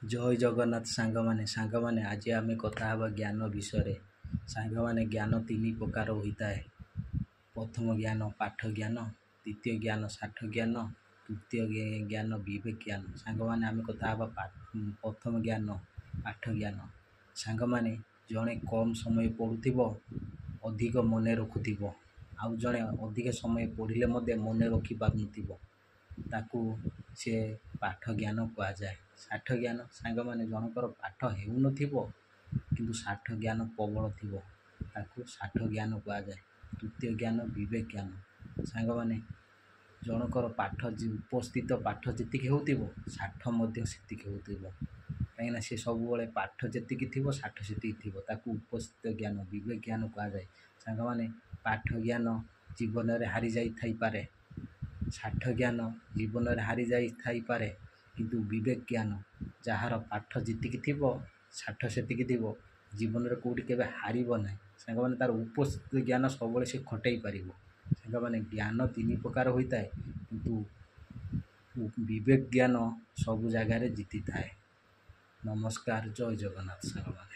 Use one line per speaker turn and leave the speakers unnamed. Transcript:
ଜୟ ଜଗନ୍ନାଥ ସାଙ୍ଗମାନେ। ସାଙ୍ଗମାନେ, ଆଜି ଆମେ କଥା ହେବା ଜ୍ଞାନ ବିଷୟରେ। ସାଙ୍ଗମାନେ, ଜ୍ଞାନ ତିନି ପ୍ରକାର ହୋଇଥାଏ। ପ୍ରଥମ ଜ୍ଞାନ ପାଠ ଜ୍ଞାନ, ଦ୍ୱିତୀୟ ଜ୍ଞାନ ଷାଠ ଜ୍ଞାନ, ତୃତୀୟ ଜ୍ଞାନ ବିବେକ ଜ୍ଞାନ। ସାଙ୍ଗମାନେ, ଆମେ କଥା ହେବା ପ୍ରଥମ ଜ୍ଞାନ ପାଠ ଜ୍ଞାନ। ସାଙ୍ଗମାନେ, ଜଣେ କମ୍ ସମୟ ପଢ଼ୁଥିବ, ଅଧିକ ମନେ ରଖୁଥିବ, ଆଉ ଜଣେ ଅଧିକ ସମୟ ପଢ଼ିଲେ ମଧ୍ୟ ମନେ ରଖିପାରୁନଥିବ, ତାକୁ ସେ ପାଠ ଜ୍ଞାନ କୁହାଯାଏ। ଷାଠ ଜ୍ଞାନ, ସାଙ୍ଗମାନେ, ଜଣଙ୍କର ପାଠ ହେଉନଥିବ କିନ୍ତୁ ଷାଠ ଜ୍ଞାନ ପ୍ରବଳ ଥିବ, ତାକୁ ଷାଠ ଜ୍ଞାନ କୁହାଯାଏ। ତୃତୀୟ ଜ୍ଞାନ ବିବେକ ଜ୍ଞାନ। ସାଙ୍ଗମାନେ, ଜଣଙ୍କର ପାଠ ଉପସ୍ଥିତ ପାଠ ଯେତିକି ହେଉଥିବ, ଷାଠ ମଧ୍ୟ ସେତିକି ହେଉଥିବ, କାହିଁକିନା ସେ ସବୁବେଳେ ପାଠ ଯେତିକି ଥିବ ଷାଠ ସେତିକି ଥିବ, ତାକୁ ଉପସ୍ଥିତ ଜ୍ଞାନ ବିବେକ ଜ୍ଞାନ କୁହାଯାଏ। ସାଙ୍ଗମାନେ, ପାଠ ଜ୍ଞାନ ଜୀବନରେ ହାରି ଯାଇଥାଇପାରେ, ଷାଠ ଜ୍ଞାନ ଜୀବନରେ ହାରି ଯାଇଥାଇପାରେ, କିନ୍ତୁ ବିବେକ ଜ୍ଞାନ, ଯାହାର ପାଠ ଯେତିକି ଥିବ ଷାଠ ସେତିକି ଥିବ, ଜୀବନରେ କେଉଁଠି କେବେ ହାରିବ ନାହିଁ। ସାଙ୍ଗମାନେ, ତା'ର ଉପସ୍ଥିତ ଜ୍ଞାନ ସବୁବେଳେ ସେ ଖଟେଇ ପାରିବ। ସାଙ୍ଗମାନେ, ଜ୍ଞାନ ତିନି ପ୍ରକାର ହୋଇଥାଏ, କିନ୍ତୁ ବିବେକ ଜ୍ଞାନ ସବୁ ଜାଗାରେ ଜିତିଥାଏ। ନମସ୍କାର, ଜୟ ଜଗନ୍ନାଥ ସାଙ୍ଗମାନେ।